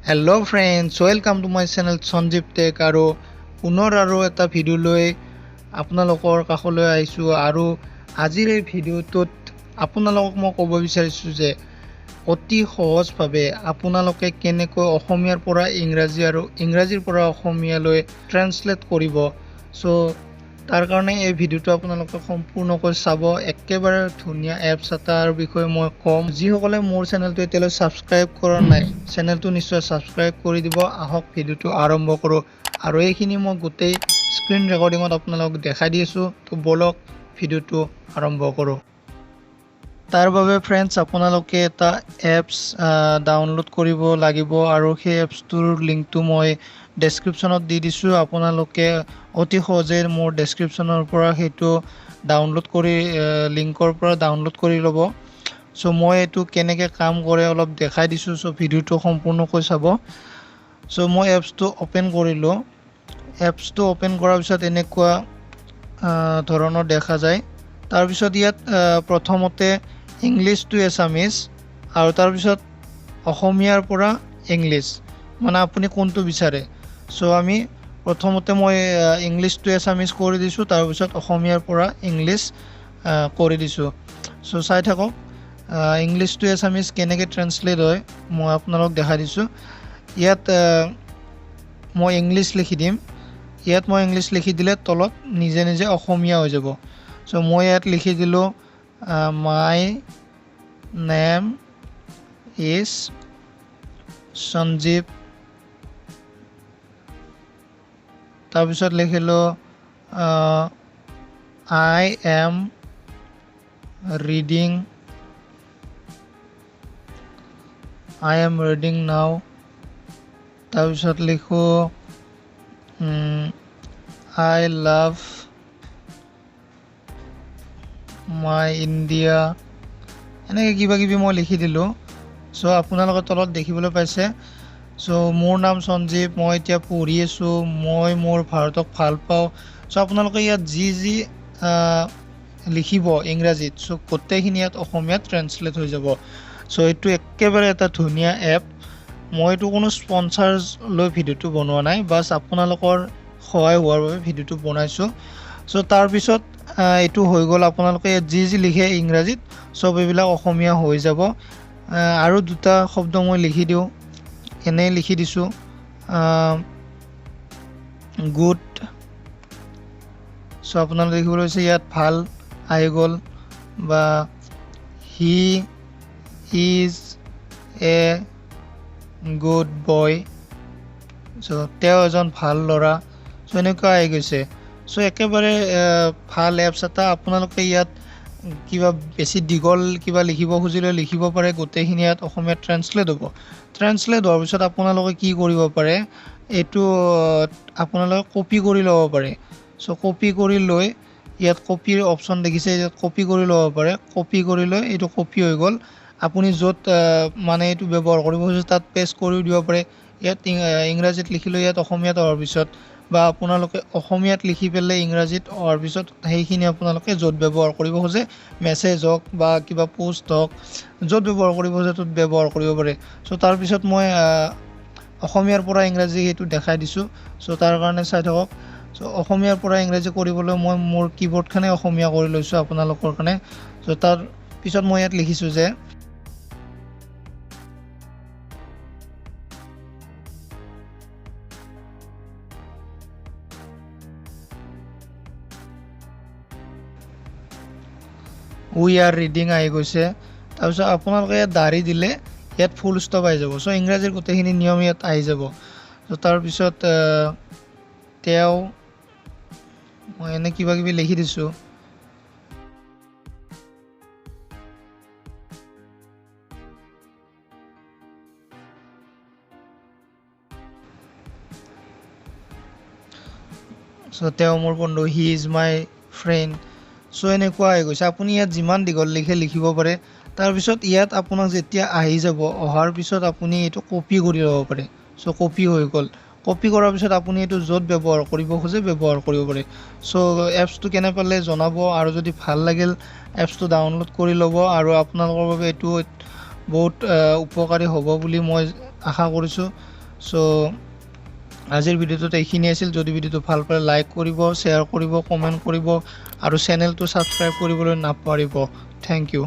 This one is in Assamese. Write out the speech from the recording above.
Hello friends, welcome to my channel Sanjeev tech. আৰু পুনৰ আৰু এটা ভিডিঅ' লৈ আপোনালোকৰ কাষলৈ আহিছোঁ। আৰু আজিৰ এই ভিডিঅ'টোত আপোনালোকক মই ক'ব বিচাৰিছোঁ যে অতি সহজভাৱে আপোনালোকে কেনেকৈ অসমীয়াৰ পৰা ইংৰাজী আৰু ইংৰাজীৰ পৰা অসমীয়ালৈ ট্ৰেঞ্চলেট কৰিব। তাৰ কাৰণে এই ভিডিঅ'টো আপোনালোকে সম্পূৰ্ণকৈ চাব। একেবাৰে ধুনীয়া এপছ এটাৰ বিষয়ে মই ক'ম। যিসকলে মোৰ চেনেলটো এতিয়ালৈ ছাবস্ক্ৰাইব কৰা নাই, চেনেলটো নিশ্চয় ছাবস্ক্ৰাইব কৰি দিব। আহক ভিডিঅ'টো আৰম্ভ কৰোঁ। আৰু এইখিনি মই গোটেই স্ক্ৰীণ ৰেকৰ্ডিঙত আপোনালোকক দেখাই দি আছোঁ। ব'লক ভিডিঅ'টো আৰম্ভ কৰোঁ। তাৰ বাবে ফ্ৰেণ্ডছ, আপোনালোকে এটা এপছ ডাউনলোড কৰিব লাগিব আৰু সেই এপছটোৰ লিংকটো মই ডেছক্ৰিপশ্যনত দি দিছোঁ। আপোনালোকে অতি সহজে মোৰ ডেছক্ৰিপশ্যনৰ পৰা সেইটো ডাউনলোড কৰি, লিংকৰ পৰা ডাউনলোড কৰি ল'ব। মই এইটো কেনেকৈ কাম কৰে অলপ দেখাই দিছোঁ। ভিডিঅ'টো সম্পূৰ্ণকৈ চাব। মই এপছটো অ'পেন কৰিলোঁ। এপছটো অ'পেন কৰাৰ পিছত এনেকুৱা ধৰণৰ দেখা যায়। তাৰপিছত ইয়াত প্ৰথমতে ইংলিছ টু এছামিছ আৰু তাৰপিছত অসমীয়াৰ পৰা ইংলিছ, মানে আপুনি কোনটো বিচাৰে। আমি প্ৰথমতে মই ইংলিছ টু এছামিছ কৰি দিছোঁ, তাৰপিছত অসমীয়াৰ পৰা ইংলিছ কৰি দিছোঁ। চাই থাকক, ইংলিছ টু এছামিছ কেনেকৈ ট্ৰেঞ্চলেট হয় মই আপোনালোকক দেখাই দিছোঁ। ইয়াত মই ইংলিছ লিখি দিম। ইয়াত মই ইংলিছ লিখি দিলে তলত নিজে নিজে অসমীয়া হৈ যাব। মই ইয়াত লিখি দিলোঁ, my name is Sanjeev. তাৰপিছত লিখিলোঁ, I am reading, I am reading now. তাৰপিছত লিখোঁ, I love my India. এনেকৈ কিবা কিবি মই লিখি দিলোঁ। আপোনালোকে তলত দেখিবলৈ পাইছে। মোৰ নাম সঞ্জীৱ, মই এতিয়া পঢ়ি আছোঁ, মই মোৰ ভাৰতক ভাল পাওঁ। আপোনালোকে ইয়াত যি যি লিখিব ইংৰাজীত, গোটেইখিনি ইয়াত অসমীয়াত ট্ৰেঞ্চলেট হৈ যাব। এইটো একেবাৰে এটা ধুনীয়া এপ। মই এইটো কোনো স্পনচাৰ লৈ ভিডিঅ'টো বনোৱা নাই, বাছ আপোনালোকৰ সহায় হোৱাৰ বাবে ভিডিঅ'টো বনাইছোঁ। তাৰপিছত এইটো হৈ গ'ল। আপোনালোকে ইয়াত যি যি লিখে ইংৰাজীত চব এইবিলাক অসমীয়া হৈ যাব। আৰু দুটা শব্দ মই লিখি দিওঁ, এনেই লিখি দিছোঁ, গুড। আপোনালোকে দেখিবলৈ পাইছে ইয়াত ভাল আহি গ'ল, বা he is a good boy, তেওঁ এজন ভাল ল'ৰা। এনেকুৱা আহি গৈছে। একেবাৰে ভাল এপছ এটা। আপোনালোকে ইয়াত কিবা বেছি দীঘল কিবা লিখিব খুজিলে লিখিব পাৰে, গোটেইখিনি ইয়াত অসমীয়াত ট্ৰেঞ্চলেট হ'ব। ট্ৰেঞ্চলেট হোৱাৰ পিছত আপোনালোকে কি কৰিব পাৰে, এইটো আপোনালোকে কপি কৰি ল'ব পাৰে। কপি কৰি লৈ ইয়াত কপিৰ অপশ্যন দেখিছে, ইয়াত কপি কৰি ল'ব পাৰে। কপি কৰি লৈ এইটো কপি হৈ গ'ল। আপুনি য'ত এইটো ব্যৱহাৰ কৰিব খুজিছে তাত পেষ্ট কৰিও দিব পাৰে। ইয়াত ইংৰাজীত লিখিলৈ ইয়াত অসমীয়াত অহাৰ পিছত, বা আপোনালোকে অসমীয়াত লিখি পেলাই ইংৰাজীত অহাৰ পিছত সেইখিনি আপোনালোকে য'ত ব্যৱহাৰ কৰিব খোজে, মেছেজ হওক বা কিবা পোষ্ট হওক, য'ত ব্যৱহাৰ কৰিব খোজে ত'ত ব্যৱহাৰ কৰিব পাৰে। তাৰপিছত মই অসমীয়াৰ পৰা ইংৰাজী সেইটো দেখাই দিছোঁ। তাৰ কাৰণে চাই থাকক। অসমীয়াৰ পৰা ইংৰাজী কৰিবলৈ মই মোৰ কীবৰ্ডখনেই অসমীয়া কৰি লৈছোঁ আপোনালোকৰ কাৰণে। তাৰ পিছত মই ইয়াত লিখিছোঁ যে we are reading আহি গৈছে। তাৰপিছত আপোনালোকে ইয়াত দাঢ়ি দিলে ইয়াত ফুল ষ্টপ আহি যাব। ইংৰাজীৰ গোটেইখিনি নিয়ম ইয়াত আহি যাব। তাৰপিছত তেওঁ মই এনে কিবা কিবি লিখি দিছোঁ। তেওঁ মোৰ বন্ধু, he is my friend. এনেকুৱা আহি গৈছে। আপুনি ইয়াত যিমান দীঘল লিখে লিখিব পাৰে। তাৰপিছত ইয়াত আপোনাক যেতিয়া আহি যাব, অহাৰ পিছত আপুনি এইটো কপি কৰি ল'ব পাৰে। কপি হৈ গ'ল। কপি কৰাৰ পিছত আপুনি এইটো য'ত ব্যৱহাৰ কৰিব খোজে ব্যৱহাৰ কৰিব পাৰে। এপছটো কেনে পালে জনাব, আৰু যদি ভাল লাগিল এপছটো ডাউনলোড কৰি ল'ব, আৰু আপোনালোকৰ বাবে এইটো বহুত উপকাৰী হ'ব বুলি মই আশা কৰিছোঁ। চ' আজিৰ ভিডিঅ'টোত এইখিনি আছিল। যদি ভিডিঅ'টো ভাল পালে লাইক কৰিব, শ্বেয়াৰ কৰিব, কমেণ্ট কৰিব আৰু চেনেলটো ছাবস্ক্ৰাইব কৰিবলৈ নাপাহৰিব। Thank you.